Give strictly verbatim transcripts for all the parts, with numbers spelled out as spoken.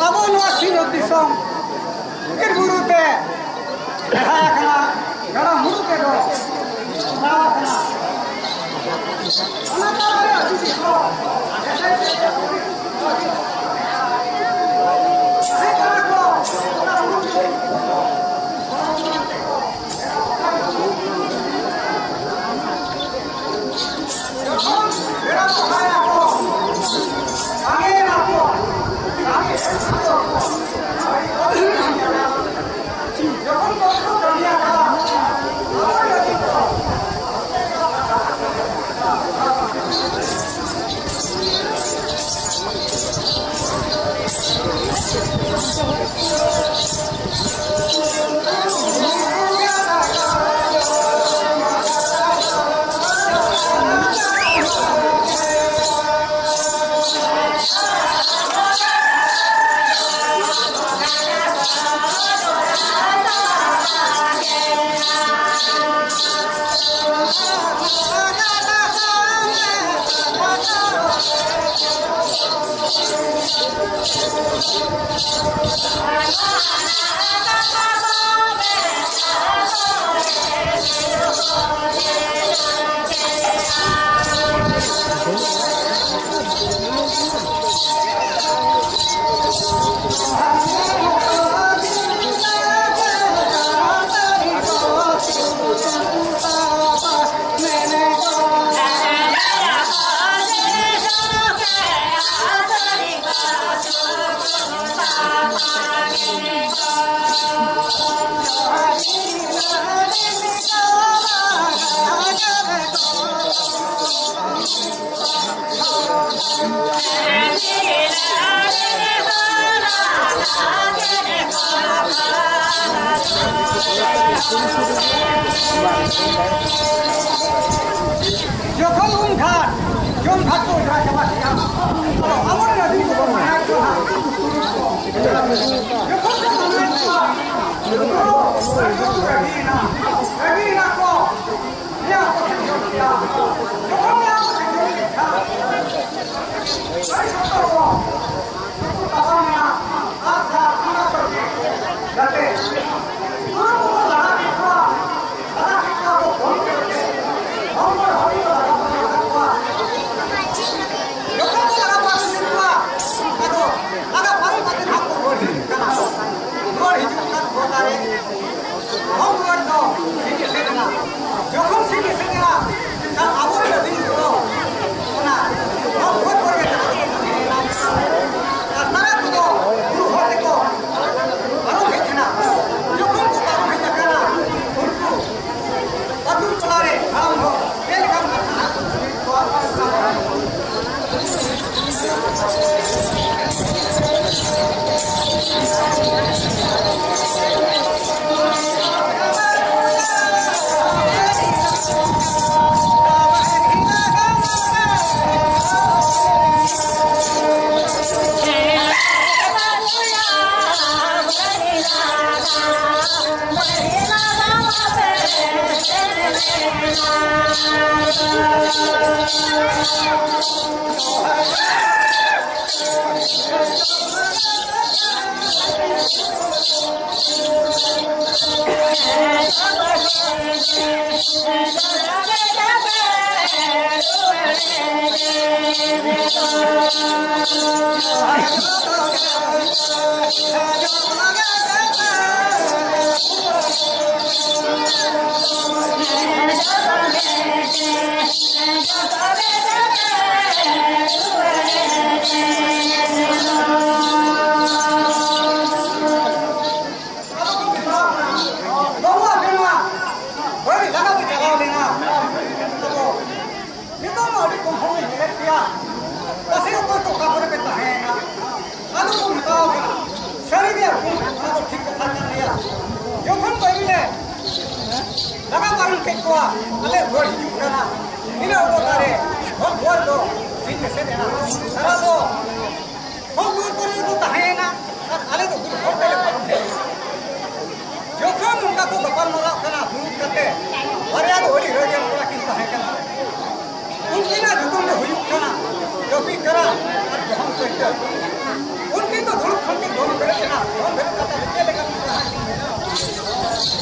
ᱟᱵᱚ ᱱᱚᱣᱟ ᱥᱤᱧᱚᱛ ᱫᱤᱥᱚᱢ ᱵᱤᱨ ᱵᱩᱨᱩ ᱛᱮ ᱜᱷᱮᱨᱟ ᱟᱠᱟᱱᱟ, ᱜᱟᱰᱟ ᱢᱩᱰᱩ ᱛᱮᱫᱚ ᱫᱟᱬᱟ ᱟᱠᱟᱱᱟ᱾ ᱚᱱᱟ ᱛᱟᱞᱟᱨᱮ ᱟᱹᱫᱤᱵᱟᱹᱥᱤ ᱦᱚᱲ ᱦᱮᱡ ᱠᱟᱱᱟ ᱠᱚ᱾ ᱡᱚᱠᱷᱚᱱ ᱩᱢ ᱜᱷᱟᱴ, ᱡᱚᱢ ᱜᱷᱟᱴ ᱠᱚ ᱚᱡᱽᱨᱟ ᱪᱟᱵᱟ ᱠᱮᱫᱟ, ᱟᱫᱚ ᱟᱵᱚᱨᱮᱱ ᱟᱹᱫᱤᱢ ᱠᱚᱠᱚ ᱢᱟᱱᱟᱣ ᱠᱚᱣᱟ᱾ ᱡᱚᱠᱷᱚᱱ ᱠᱚ ᱢᱟᱱᱟᱣ ᱠᱚᱣᱟ, ᱨᱟᱹᱜᱤᱭᱮᱱᱟ, ᱨᱟᱹᱜᱤᱭᱮᱱᱟ ᱠᱚ᱾ ᱱᱤᱭᱟᱹ ᱠᱚ ᱥᱮᱱ ᱠᱮᱫᱟ᱾ ᱡᱚᱠᱷᱚᱱ ᱱᱤᱭᱟᱹ ᱠᱚ ᱥᱮᱱ ᱠᱮᱫᱟ, ᱟᱹᱰᱤ ᱥᱚᱠᱛᱚ ᱠᱚ ᱛᱟᱯᱟᱢ ᱮᱱᱟ᱾ ᱟᱨ ᱚᱱᱟ ᱠᱚ ᱡᱟᱛᱮ ᱯᱩᱨᱟᱹ ᱠᱚ ᱞᱟᱜᱟ ᱠᱮᱫ ᱠᱚᱣᱟ᱾ ᱞᱟᱜᱟ ᱠᱮᱫ ᱠᱚᱣᱟ ᱠᱚ, ᱵᱚᱱᱫ ᱠᱮᱫ ᱠᱚᱣᱟ᱾ ᱡᱚᱛᱚ ᱠᱚ ᱞᱟᱜᱟ ᱯᱟᱨᱚᱢ ᱠᱮᱫ ᱠᱚᱣᱟ᱾ ᱟᱫᱚ ᱞᱟᱜᱟ ᱯᱟᱨᱚᱢ ᱠᱟᱛᱮ ᱱᱟᱦᱟᱜ ᱠᱚ ᱨᱩᱣᱟᱹᱲ ᱦᱤᱡᱩᱜ ᱠᱟᱱᱟ᱾ ᱨᱩᱣᱟᱹᱲ ᱦᱤᱡᱩᱜ ᱠᱟᱱ ᱦᱚᱨ ᱨᱮ ᱦᱚᱲ ᱨᱩᱣᱟᱹᱲ ᱫᱚ ᱱᱤᱛᱚᱜ ᱢᱟ ᱟᱹᱰᱤ ᱠᱚᱢ ᱦᱚᱲ ᱞᱮ ᱧᱮᱞᱮᱫ ᱯᱮᱭᱟ᱾ ᱯᱟᱥᱮ ᱚᱠᱚᱭ ᱠᱚ ᱚᱠᱟ ᱠᱚᱨᱮ ᱯᱮ ᱛᱟᱦᱮᱸᱭᱮᱱᱟ? ᱟᱫᱚ ᱠᱚ ᱢᱮᱛᱟᱣ ᱠᱟᱱᱟ, ᱥᱟᱹᱨᱤ ᱜᱮ ᱚᱱᱟ ᱫᱚ ᱴᱷᱤᱠ ᱠᱟᱛᱷᱟ ᱠᱟᱱ ᱜᱮᱭᱟ᱾ ᱡᱚᱠᱷᱚᱱ ᱵᱟᱹᱭᱨᱤ ᱞᱮ ᱞᱟᱜᱟ ᱯᱟᱨᱚᱢ ᱠᱮᱫ ᱠᱚᱣᱟ, ᱟᱞᱮ ᱨᱩᱣᱟᱹᱲ ᱦᱤᱡᱩᱜ ᱠᱟᱱᱟ᱾ ᱤᱱᱟᱹ ᱚᱠᱛᱚ ᱨᱮ ᱦᱚᱨ ᱫᱩᱣᱟᱹᱨ ᱫᱚ ᱥᱤᱧ ᱮᱥᱮᱫ ᱮᱱᱟ᱾ ᱛᱟᱨᱟ ᱫᱚ ᱦᱚᱨ ᱫᱩᱣᱟᱹᱨ ᱠᱚᱨᱮ ᱠᱚ ᱛᱟᱦᱮᱸᱭᱮᱱᱟ ᱟᱨ ᱟᱞᱮ ᱫᱚ ᱦᱚᱨ ᱛᱮᱞᱮ ᱯᱟᱨᱚᱢ ᱠᱮᱫᱟ᱾ ᱡᱚᱠᱷᱚᱱ ᱚᱱᱠᱟ ᱠᱚ ᱜᱟᱯᱟᱞ ᱢᱟᱨᱟᱣ ᱠᱟᱱᱟ ᱫᱩᱲᱩᱵ ᱠᱟᱛᱮ, ᱵᱟᱨᱭᱟ ᱫᱚ ᱟᱹᱰᱤ ᱨᱟᱹᱜᱤᱭᱟᱱ ᱠᱚᱲᱟ ᱠᱤᱱ ᱛᱟᱦᱮᱸ ᱠᱟᱱᱟ᱾ ᱩᱱᱠᱤᱱᱟᱜ ᱧᱩᱛᱩᱢ ᱫᱚ ᱦᱩᱭᱩᱜ ᱠᱟᱱᱟ ᱠᱟᱹᱯᱤ ᱠᱟᱨᱟ ᱟᱨ ᱡᱚᱦᱚᱢ ᱠᱟᱹᱭᱛᱟᱹ᱾ ᱩᱱᱠᱤᱱ ᱫᱚ ᱫᱩᱲᱩᱵ ᱠᱷᱚᱱ ᱠᱤᱱ ᱫᱚᱱ ᱵᱮᱨᱮᱫ ᱮᱱᱟ᱾ ᱫᱚᱱ ᱵᱮᱨᱮᱫ ᱠᱟᱛᱮ ᱪᱮᱫ ᱞᱮᱠᱟ ᱠᱤᱱ ᱨᱟᱦᱟ ᱠᱤᱱ ᱵᱮᱱᱟᱣᱟ?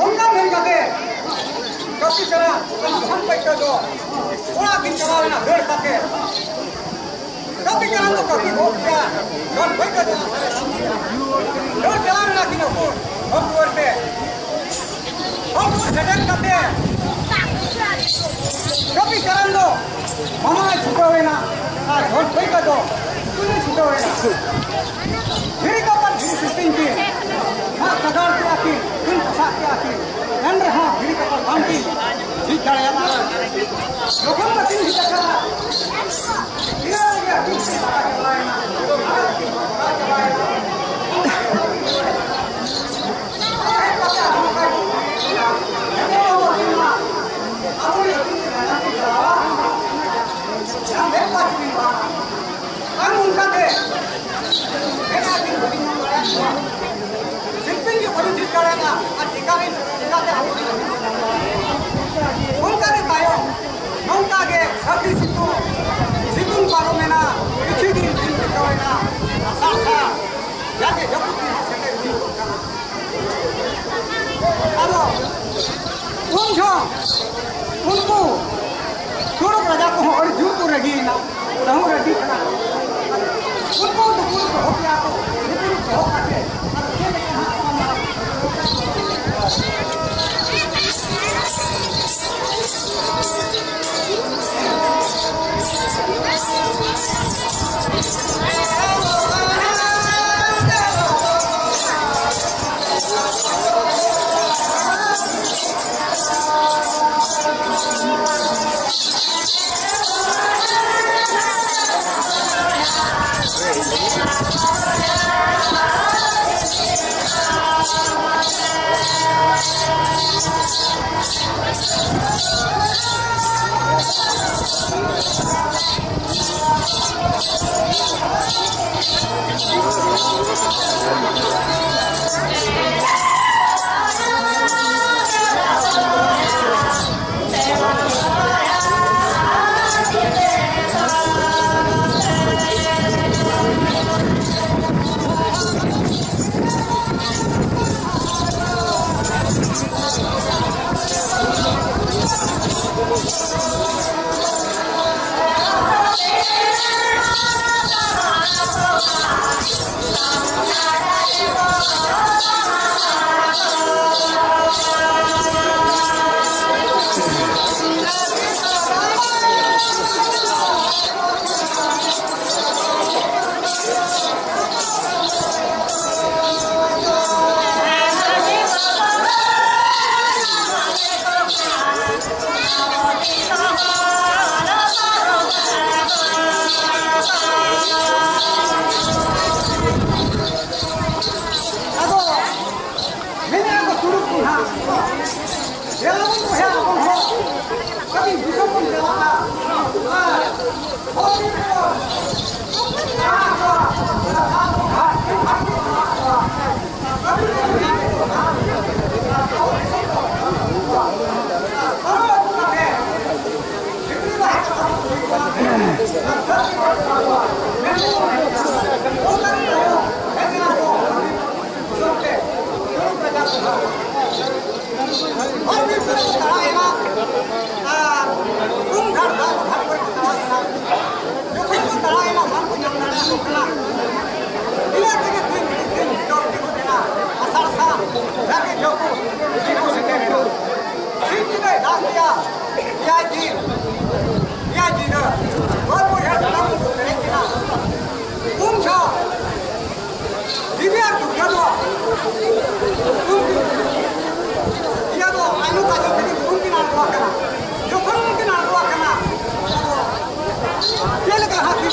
ᱚᱱᱠᱟ ᱢᱮᱱ ᱠᱟᱛᱮ ᱠᱟᱹᱯᱤ ᱪᱟᱞᱟᱜ ᱫᱷᱚᱱ ᱯᱟᱹᱭᱠᱟᱹᱨ ᱫᱚ ᱚᱲᱟᱜ ᱠᱤᱱ ᱪᱟᱞᱟᱣ ᱮᱱᱟ ᱫᱟᱹᱲ ᱠᱟᱛᱮ᱾ ᱠᱟᱹᱯᱤ ᱪᱟᱞᱟᱜ ᱫᱚ ᱠᱟᱹᱯᱤ ᱜᱚᱜ ᱠᱮᱫᱟ, ᱫᱷᱚᱱ ᱯᱟᱹᱭᱠᱟᱹᱨ ᱫᱚ ᱫᱟᱹᱲ ᱪᱟᱞᱟᱣ ᱮᱱᱟ ᱠᱤᱱ ᱦᱚᱲ ᱫᱩᱣᱟᱹᱨ ᱛᱮ᱾ ᱦᱚᱲ ᱫᱩᱣᱟᱹᱨ ᱥᱮᱴᱮᱨ ᱠᱟᱛᱮ ᱡᱚᱠᱷᱚᱱ ᱟᱹᱠᱤᱱ ᱦᱮᱡ ᱟᱠᱟᱱᱟ, ᱤᱱᱟᱹ ᱨᱮᱜᱮ ᱟᱹᱠᱤᱱ ᱥᱮᱫ ᱠᱟᱛᱷᱟ ᱪᱟᱵᱟᱭᱮᱱᱟ᱾ ᱟᱨ ᱟᱹᱠᱤᱱ ᱠᱚ ᱠᱟᱛᱷᱟ ᱪᱟᱵᱟᱭᱮᱱᱟ᱾ ᱟᱨ ᱦᱮᱡ ᱠᱟᱛᱮ ᱟᱨᱦᱚᱸ ᱚᱱᱠᱟ ᱜᱮ ᱟᱵᱚ ᱨᱮᱱ ᱟᱹᱠᱤᱱ ᱨᱟᱡᱟ ᱠᱤᱱ ᱪᱟᱞᱟᱣᱟ᱾ ᱡᱟᱦᱟᱸ ᱵᱮᱯᱟᱨ ᱠᱤᱱ ᱵᱟᱝ᱾ ᱟᱨ ᱚᱱᱠᱟᱛᱮ ᱮᱴᱟᱜ ᱫᱤᱱ ᱵᱟᱹᱞᱤᱧ ᱧᱟᱢ ᱫᱟᱲᱮᱭᱟᱜ ᱠᱟᱱᱟ᱾ ᱥᱤᱞᱯᱤᱧ ᱜᱮ ᱵᱟᱹᱞᱤᱧ ᱡᱩᱛ ᱫᱟᱲᱮᱭᱟᱜ ᱠᱟᱱᱟ᱾ ᱟᱨ ᱪᱮᱠᱟ ᱨᱮ, ᱪᱮᱠᱟᱛᱮ ᱟᱵᱚ ᱫᱚ ᱚᱱᱠᱟ ᱨᱮ ᱛᱟᱭᱚᱢ, ᱱᱚᱝᱠᱟ ᱜᱮ ᱥᱟᱹᱨᱫᱤ ᱥᱤᱛᱩᱝ, ᱥᱤᱛᱩᱝ ᱯᱟᱨᱚᱢᱮᱱᱟ, ᱠᱤᱪᱷᱩ ᱫᱤᱱ ᱫᱤᱱ ᱵᱤᱛᱟᱹᱣᱮᱱᱟ, ᱟᱥᱟᱲ ᱥᱟᱱ, ᱡᱟᱜᱮ ᱡᱟᱹᱯᱩᱫ ᱫᱤᱱ ᱦᱚᱸ ᱥᱮᱴᱮᱨ ᱦᱩᱭᱩᱜ ᱠᱟᱱᱟ᱾ ᱟᱫᱚ ᱩᱱ ᱡᱚᱦᱚᱜ ᱩᱱᱠᱩ ᱥᱚᱲᱚᱠ ᱨᱟᱡᱟ ᱠᱚᱦᱚᱸ ᱟᱹᱰᱤ ᱡᱳᱨ ᱠᱚ ᱨᱟᱹᱜᱤᱭᱮᱱᱟ, ᱛᱟᱹᱦᱩ ᱨᱟᱹᱜᱤ ᱠᱟᱱᱟ᱾ ᱩᱱᱠᱩ ᱫᱚᱠᱚ ᱫᱚᱦᱚ ᱠᱮᱭᱟ ᱠᱚ, ᱱᱩᱠᱩ ᱫᱚᱦᱚ ᱠᱟᱛᱮ ᱟᱨ ᱪᱮᱫ ᱞᱮᱠᱟ ᱦᱟᱸᱜ ᱚᱱᱟ ᱟᱫᱚ ᱢᱮᱱᱮᱜᱼᱟ ᱠᱚ ᱛᱩᱲᱩᱠ ᱠᱚ ᱦᱟᱸᱜ, ᱫᱮᱞᱟ ᱵᱚᱱ ᱵᱚᱭᱦᱟ ᱟᱵᱚ ᱦᱚᱸ ᱠᱟᱹᱴᱤᱡ ᱫᱤᱥᱚᱢ ᱵᱚᱱ ᱪᱟᱞᱟᱜᱼᱟ᱾ ᱟᱨ ᱦᱚᱲ ᱠᱚ ᱦᱚᱨ ᱵᱤᱨ ᱠᱚᱨᱮ ᱠᱚ ᱛᱟᱲᱟᱣ ᱮᱱᱟ ᱟᱨ ᱩᱢ ᱜᱷᱟᱴ ᱫᱟᱜ ᱜᱷᱟᱴ ᱠᱚᱨᱮ ᱠᱚ ᱛᱟᱲᱟᱣ ᱮᱱᱟ᱾ ᱡᱚᱠᱷᱚᱱ ᱠᱚ ᱛᱟᱲᱟᱣ ᱮᱱᱟ, ᱵᱟᱝ ᱠᱚ ᱧᱟᱢ ᱫᱟᱲᱮᱭᱟᱠᱚ ᱠᱟᱱᱟ᱾ ᱤᱱᱟᱹ ᱛᱮᱜᱮ ᱫᱤᱱ ᱢᱤᱫ ᱫᱤᱱ ᱡᱚᱢ ᱛᱤᱸᱜᱩ ᱮᱱᱟ᱾ ᱟᱥᱟᱲ ᱥᱟᱱ ᱡᱟᱜᱮ ᱡᱚᱢ ᱠᱚ ᱥᱮᱴᱮᱨ ᱮᱱᱟ᱾ ᱥᱤᱧ ᱧᱤᱫᱟᱹᱭ ᱫᱟᱜ ᱠᱮᱜᱼᱟ᱾ ᱮᱭᱟᱭ ᱫᱤᱱ, ᱮᱭᱟᱭ ᱧᱤᱫᱟᱹ, ᱵᱟᱹᱫᱽ ᱵᱟᱹᱭᱦᱟᱹᱲ ᱜᱚᱴᱟ ᱠᱚ ᱯᱮᱨᱮᱡ ᱮᱱᱟ᱾ ᱩᱱ ᱡᱚᱦᱚᱜ ᱫᱮᱵᱤ ᱟᱨ ᱫᱩᱨᱜᱟᱹ ᱫᱚ ᱩᱱᱠᱤᱱ, ᱤᱭᱟᱹ ᱫᱚ ᱟᱭᱱᱚᱢ ᱛᱟᱭᱱᱚᱢ ᱛᱮᱜᱮ ᱩᱱᱠᱤᱱ ᱟᱬᱜᱚ ᱟᱠᱟᱱᱟ᱾ ᱡᱚᱠᱷᱚᱱ ᱩᱱᱠᱤᱱ ᱟᱬᱜᱚ ᱟᱠᱟᱱᱟ, ᱟᱫᱚ ᱪᱮᱫ ᱞᱮᱠᱟ ᱦᱟᱸᱜ ᱠᱤᱱ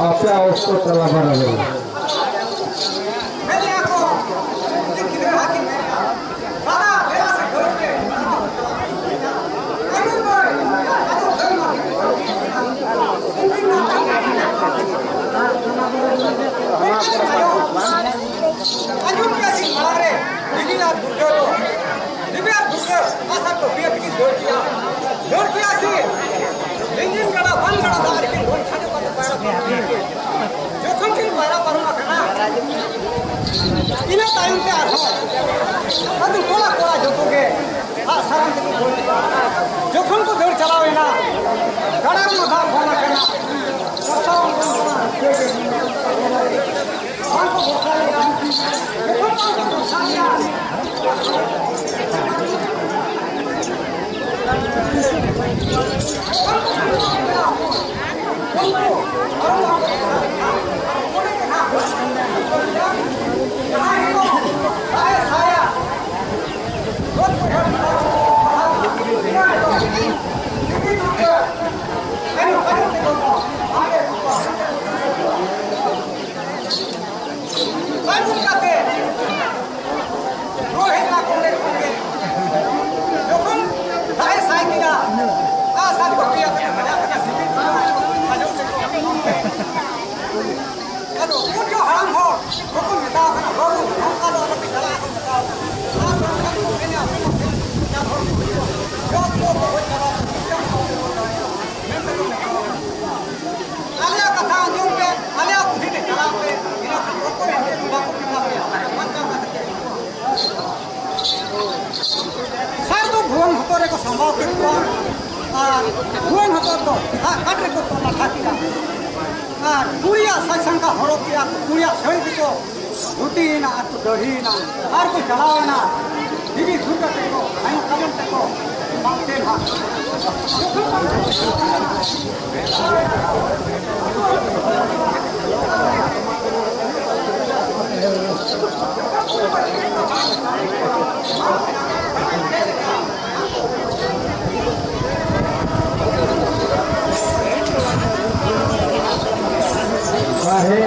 ᱟᱯᱮᱭᱟᱜ ᱚᱠᱛᱚ ᱛᱟᱞᱟ ᱵᱟᱨᱟ ᱨᱮ᱾ ᱟᱸᱡᱚᱢ ᱠᱮᱫᱟ ᱥᱤᱧ ᱢᱟᱲᱟᱝ ᱨᱮ ᱵᱤᱵᱤ ᱟᱨ ᱫᱩᱨᱜᱟᱹ ᱫᱚ, ᱵᱤᱵᱤ ᱟᱨ ᱫᱩᱨᱜᱟᱹ ᱟᱥᱟ ᱠᱚ ᱵᱤᱭᱟ ᱛᱮᱠᱤᱱ ᱫᱟᱹᱲ ᱠᱮᱜᱼᱟ᱾ ᱫᱟᱹᱲ ᱠᱮᱜᱼᱟ ᱠᱤᱱ᱾ ᱞᱤᱸᱜᱤᱱ ᱜᱟᱰᱟ, ᱵᱟᱱ ᱜᱟᱰᱟ ᱫᱟᱜ ᱨᱮᱠᱤᱱ ᱫᱚᱱ ᱪᱷᱟᱰᱚ ᱠᱟᱛᱮ ᱯᱟᱭᱨᱟ ᱠᱤᱱ ᱫᱟᱹᱲ ᱠᱮᱜᱼᱟ᱾ ᱡᱚᱠᱷᱚᱱ ᱠᱤᱱ ᱯᱟᱭᱨᱟ ᱯᱟᱨᱚᱢ ᱟᱠᱟᱱᱟ, ᱤᱱᱟᱹ ᱛᱟᱭᱚᱢ ᱛᱮ ᱟᱨᱦᱚᱸ ᱟᱫᱚ ᱠᱚᱲᱟ ᱠᱚᱲᱟ ᱡᱚᱛᱚ ᱜᱮ ᱟᱜ ᱥᱟᱨᱟᱢ ᱛᱮᱠᱚ ᱫᱟᱹᱲ ᱠᱮᱜᱼᱟ᱾ ᱡᱚᱠᱷᱚᱱ ᱠᱚ ᱫᱟᱹᱲ ᱪᱟᱞᱟᱣ ᱮᱱᱟ, ᱜᱟᱰᱟ ᱨᱮᱢᱟ ᱫᱟᱜ ᱵᱚᱱ ᱟᱠᱟᱱᱟ᱾ ᱵᱚᱨᱥᱟ ᱦᱚᱸ ᱵᱟᱝ ᱠᱟᱱᱟ᱾ ᱯᱟᱹᱰᱩᱵ ᱠᱟᱛᱮ ᱨᱩᱣᱟᱹᱲ ᱦᱮᱡ ᱮᱱᱟ ᱠᱚ ᱚᱸᱰᱮ ᱠᱷᱚᱱ ᱜᱮ᱾ ᱡᱚᱠᱷᱚᱱ ᱫᱟᱜ ᱮ ᱥᱟᱭ ᱠᱮᱫᱟ, ᱟᱨ ᱥᱟᱨ ᱠᱚ ᱯᱮᱭᱟ ᱠᱟᱛᱮ ᱵᱷᱟᱡᱟ ᱠᱟᱛᱮ ᱥᱤᱵᱤᱞ ᱠᱟᱱᱟ, ᱟᱸᱡᱚᱢ ᱛᱮᱠᱚ᱾ ᱟᱫᱚ ᱩᱱ ᱡᱚᱦᱚᱜ ᱦᱟᱲᱟᱢ ᱦᱚᱲ ᱵᱟᱠᱚ ᱢᱮᱛᱟᱣ ᱠᱟᱱᱟ, "ᱵᱟᱹᱵᱩ, ᱱᱚᱝᱠᱟ ᱫᱚ ᱟᱞᱚᱯᱮ ᱪᱟᱞᱟᱜᱼᱟ," ᱠᱚ ᱢᱮᱛᱟᱣ ᱠᱟᱱᱟ᱾ ᱟᱨ ᱵᱟᱝᱠᱷᱟᱱ ᱠᱚ ᱢᱮᱱᱟ, "ᱟᱯᱮ ᱢᱟ ᱯᱮ ᱡᱟᱛ ᱦᱚᱲ ᱠᱚ ᱦᱩᱭᱩᱜᱼᱟ, ᱡᱚᱛᱚ ᱠᱚ ᱜᱚᱡ ᱪᱟᱵᱟ ᱠᱚᱣᱟ, ᱢᱤᱫᱴᱟᱝ ᱦᱚᱸ ᱵᱟᱠᱚ ᱨᱚᱲ ᱫᱟᱲᱮᱭᱟᱜᱼᱟ," ᱢᱮᱱᱛᱮ ᱠᱚ ᱢᱮᱛᱟᱣ ᱠᱟᱱᱟ᱾ ᱟᱞᱮᱭᱟᱜ ᱠᱟᱛᱷᱟ ᱟᱸᱡᱚᱢ ᱯᱮ, ᱟᱞᱮᱭᱟᱜ ᱵᱩᱫᱷᱤ ᱛᱮ ᱪᱟᱞᱟᱜ ᱯᱮ, ᱤᱱᱟᱹ ᱠᱷᱟᱱ ᱚᱠᱚᱭ ᱦᱚᱸ ᱪᱮᱫ ᱦᱚᱸ ᱵᱟᱠᱚ ᱢᱮᱛᱟ ᱯᱮᱭᱟ᱾ ᱵᱟᱧᱪᱟᱣ ᱠᱟᱛᱮ ᱪᱮᱫ ᱦᱚᱸ ᱵᱟᱝ᱾ ᱥᱟᱨ ᱫᱚ ᱵᱷᱩᱣᱟᱹᱝ ᱦᱚᱛᱚᱫ ᱨᱮᱠᱚ ᱥᱟᱢᱵᱟᱣ ᱠᱮᱫ ᱠᱚᱣᱟ, ᱟᱨ ᱵᱷᱩᱣᱟᱹᱝ ᱦᱚᱛᱚᱫ ᱫᱚ ᱫᱟᱜ ᱠᱟᱴ ᱨᱮᱠᱚ ᱛᱚᱞ ᱞᱟᱴᱷᱟ ᱠᱮᱫᱟ, ᱟᱨ ᱠᱩᱲᱤᱭᱟᱜ ᱥᱟᱡᱽ ᱥᱟᱝᱠᱷᱟ ᱦᱚᱨᱚᱜ ᱠᱮᱫᱟ, ᱠᱩᱲᱤᱭᱟᱜ ᱥᱟᱹᱲᱤ ᱛᱮᱠᱚ ᱫᱷᱩᱛᱤᱭᱮᱱᱟ ᱟᱨ ᱠᱚ ᱫᱟᱹᱦᱲᱤᱭᱮᱱᱟ ᱟᱨ ᱠᱚ ᱪᱟᱞᱟᱣᱮᱱᱟ᱾ ᱫᱤᱵᱤ ᱫᱷᱩᱨ ᱠᱟᱛᱮ ᱠᱚ ᱛᱟᱭᱚᱢ ᱛᱟᱭᱚᱢ ᱛᱮᱠᱚ ᱵᱟᱝᱛᱮ ᱱᱟᱦᱟᱜ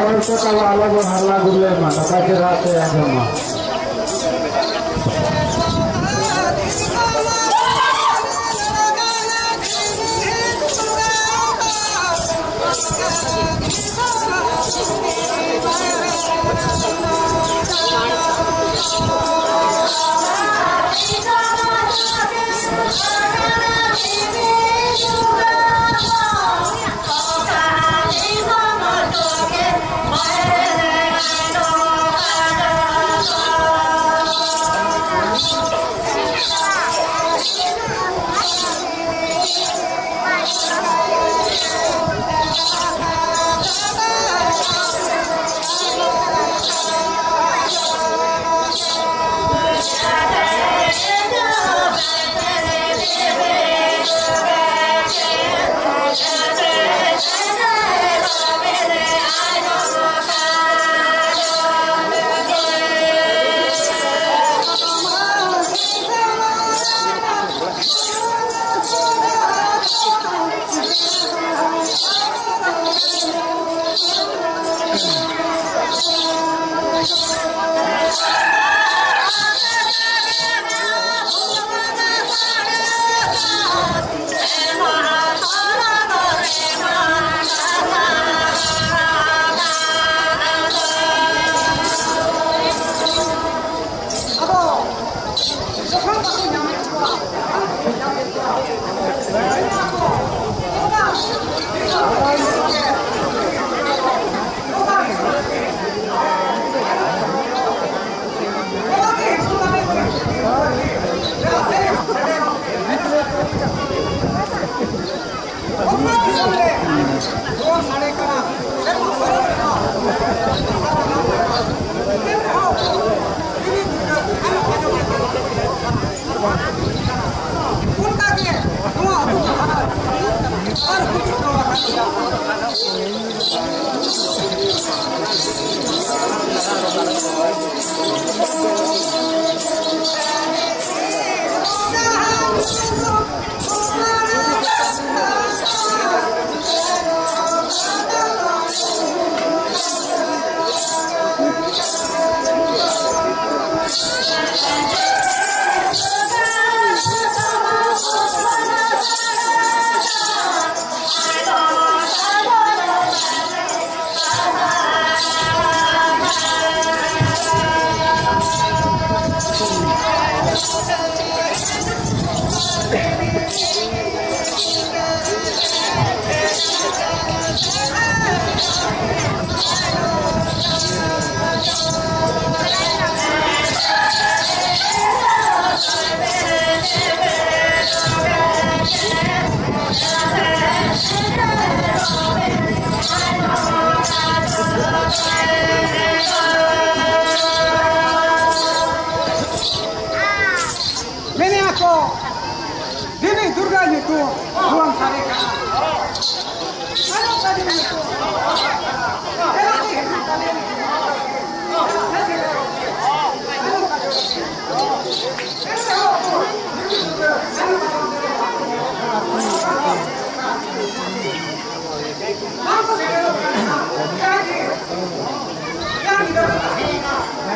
ᱦᱚᱲ ᱠᱚ ᱛᱟᱵᱚ ᱟᱞᱚ ᱵᱚᱱ ᱦᱟᱨᱞᱟ ᱜᱩᱨᱞᱟᱹᱭ ᱢᱟ, ᱱᱟᱯᱟᱭ ᱪᱮᱦᱨᱟ ᱛᱮ ᱟᱸᱡᱚᱢ ᱢᱟ᱾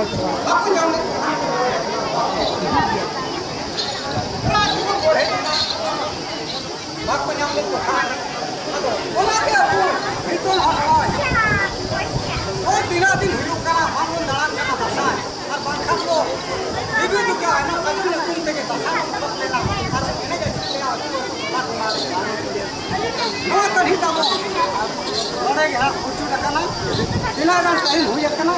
ᱵᱟᱠᱚ ᱧᱟᱢ ᱞᱮᱫ ᱠᱚ ᱠᱷᱟᱱ, ᱵᱟᱠᱚ ᱧᱟᱢ ᱞᱮᱫ ᱠᱚ ᱠᱷᱟᱱ, ᱟᱫᱚ ᱚᱱᱟᱛᱮ ᱟᱵᱚ ᱱᱤᱛᱚᱜ ᱦᱚᱸ ᱱᱚᱜᱼᱚᱭ, ᱱᱚᱜᱼᱚᱭ ᱛᱤᱱᱟᱹᱜ ᱫᱤᱱ ᱦᱩᱭᱩᱜ ᱠᱟᱱᱟ, ᱵᱟᱝᱵᱚᱱ ᱫᱟᱬᱟᱱ ᱠᱟᱱᱟ ᱫᱟᱸᱥᱟᱭ, ᱟᱨ ᱵᱟᱝᱠᱷᱟᱱ ᱫᱚ ᱵᱤᱵᱤ ᱫᱩᱨᱜᱟ ᱟᱭᱢᱟ ᱠᱟᱹᱢᱤ ᱧᱩᱛᱩᱢ ᱛᱮᱜᱮ ᱫᱟᱸᱥᱟᱭ ᱵᱚᱱ ᱯᱚᱨᱚᱵᱽ ᱞᱮᱱᱟ, ᱟᱨ ᱮᱱᱮᱡ ᱟᱹᱪᱩᱨ ᱞᱮᱱᱟ, ᱟᱹᱛᱩ ᱟᱹᱛᱩ ᱴᱚᱞᱟ ᱴᱚᱞᱟ ᱨᱮ᱾ ᱱᱚᱣᱟ ᱠᱟᱹᱦᱱᱤ ᱛᱟᱵᱚ ᱱᱚᱰᱮ ᱜᱮ ᱦᱟᱸᱜ ᱢᱩᱪᱟᱹᱫ ᱟᱠᱟᱱᱟ᱾ ᱛᱤᱱᱟᱹᱜ ᱜᱟᱱ ᱴᱟᱭᱤᱢ ᱦᱩᱭ ᱟᱠᱟᱱᱟ?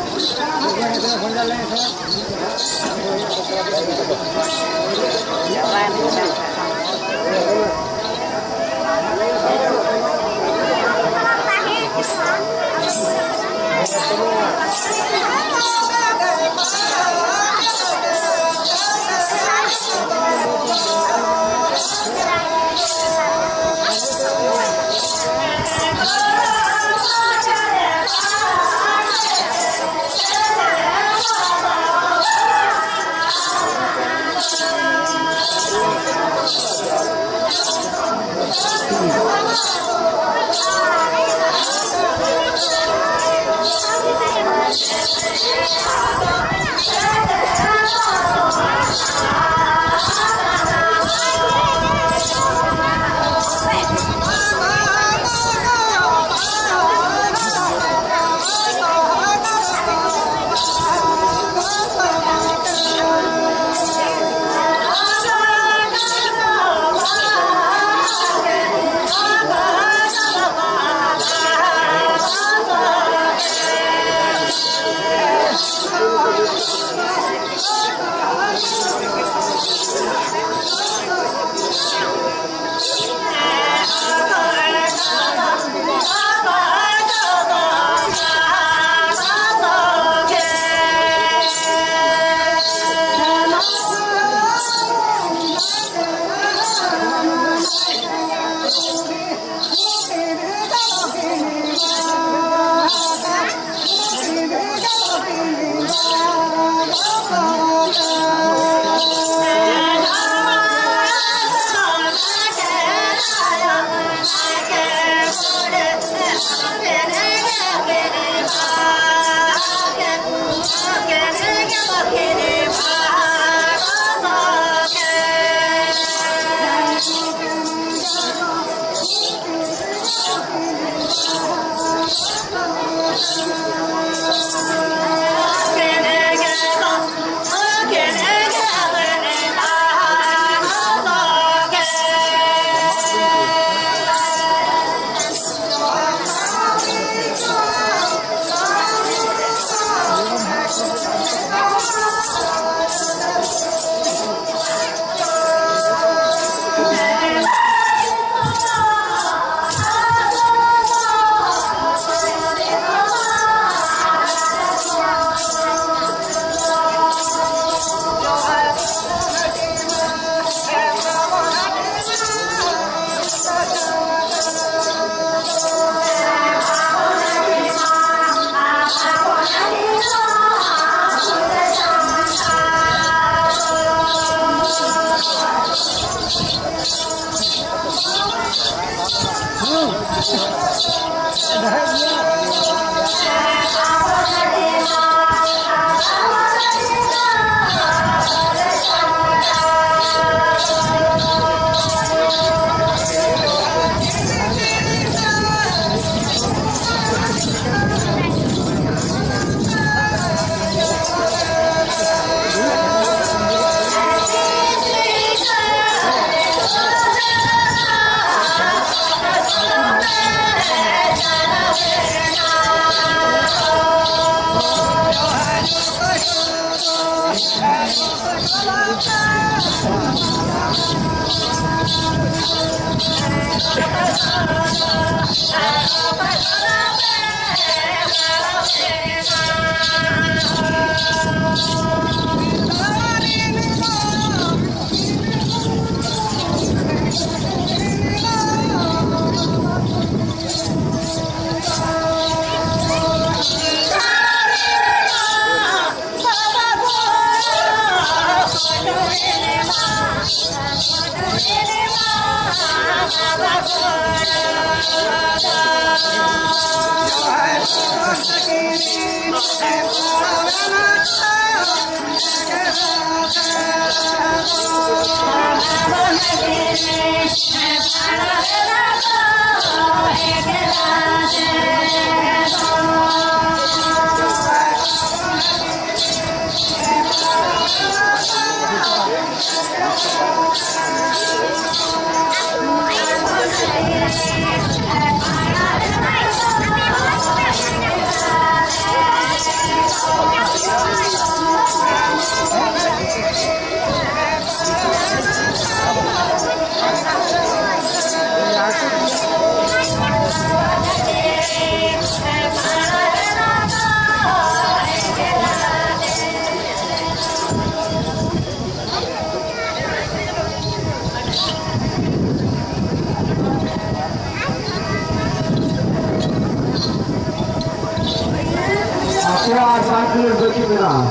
ᱟᱯᱮᱭᱟᱜ ᱟᱨ ᱯᱟᱸᱪ ᱢᱤᱱᱤᱴ ᱵᱟᱹᱠᱤ ᱢᱮᱱᱟᱜᱼᱟ᱾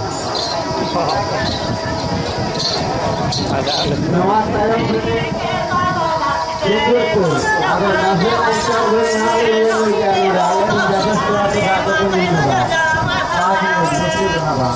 ᱱᱚᱣᱟ ᱛᱟᱭᱚᱢ ᱨᱮ ᱜᱤᱫᱽᱨᱟᱹ ᱠᱚ, ᱟᱫᱚ ᱱᱟᱥᱮ ᱚᱱᱠᱟ ᱦᱩᱭ ᱱᱟ ᱞᱮ ᱧᱮᱞ ᱦᱩᱭ ᱠᱮᱫᱟ ᱱᱚᱰᱮ᱾ ᱟᱞᱮ ᱨᱮᱱ ᱡᱟᱫᱚᱵ ᱠᱚᱲᱟ ᱠᱚ ᱫᱟᱜ ᱠᱚᱠᱚ ᱧᱩ ᱠᱮᱫᱟ᱾ ᱯᱟᱸᱪ ᱢᱤᱱᱤᱴ ᱵᱟᱹᱠᱤ ᱢᱮᱱᱟᱜᱼᱟ᱾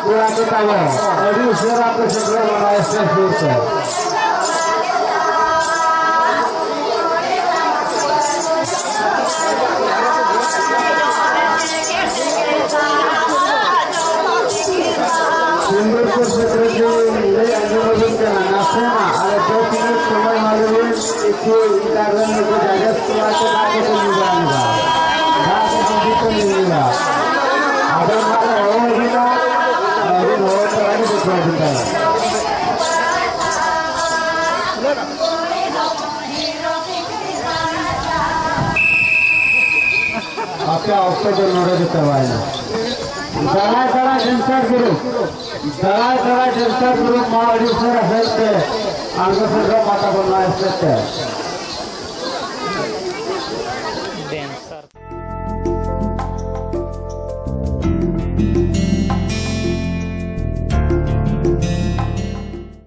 ᱠᱚᱲᱟ ᱠᱚ ᱛᱟᱵᱚ, ᱟᱹᱰᱤ ᱩᱥᱟᱹᱨᱟ ᱯᱮ ᱥᱮᱴᱮᱨᱚᱜ ᱠᱟᱱᱟ ᱥᱴᱮᱡᱽ ᱥᱩᱨ ᱛᱮ᱾ ᱥᱤᱸᱫᱩᱨᱯᱩᱨ ᱥᱮᱠᱨᱮᱴᱟᱨᱤ ᱞᱟᱹᱭ ᱟᱸᱡᱚᱢ ᱟᱹᱵᱤᱱ ᱠᱟᱱᱟ, ᱱᱟᱥᱮᱱᱟᱜ ᱟᱞᱮ ᱫᱚᱥ ᱢᱤᱱᱤᱴ ᱥᱚᱢᱚᱭ ᱮᱢᱟ ᱞᱮᱵᱤᱱ, ᱠᱤᱪᱷᱩ ᱤᱱᱴᱟᱨᱱᱮᱴ ᱨᱮᱠᱚ ᱡᱟᱭᱜᱟ ᱠᱚ ᱟᱨ ᱠᱚ ᱧᱩ ᱵᱟᱲᱟ ᱧᱚᱜᱟ᱾ ᱫᱟᱜ ᱠᱚ ᱥᱚᱵᱡᱤ ᱠᱚ ᱧᱩᱭᱟ᱾ ᱟᱫᱚ ᱱᱟᱦᱟᱜ ᱞᱮ ᱦᱚᱦᱚ ᱟᱹᱵᱤᱱᱟ, ᱟᱹᱵᱤᱱ ᱦᱚᱦᱚ ᱛᱚᱨᱟ ᱜᱮ ᱡᱚᱛᱚ ᱟᱹᱵᱤᱱ ᱛᱟᱭᱟ᱾ ᱟᱯᱮᱭᱟᱜ ᱚᱠᱛᱚ ᱫᱚ ᱱᱚᱰᱮ ᱜᱮ ᱪᱟᱵᱟᱭᱮᱱᱟ᱾ ᱫᱟᱨᱟᱭ ᱫᱟᱨᱟᱭ ᱰᱮᱱᱥᱟᱨ ᱜᱨᱩᱯ, ᱫᱟᱨᱟᱭ ᱫᱟᱨᱟᱭ ᱰᱮᱱᱥᱟᱨ ᱜᱨᱩᱯ ᱢᱟ ᱟᱹᱰᱤ ᱩᱥᱟᱹᱨᱟ ᱥᱟᱺᱦᱤᱡ ᱛᱮ ᱟᱬᱜᱚ ᱥᱮᱴᱮᱨᱚᱜ ᱢᱟ ᱛᱟᱵᱚᱱ ᱱᱚᱣᱟ ᱥᱴᱮᱡᱽ ᱛᱮ᱾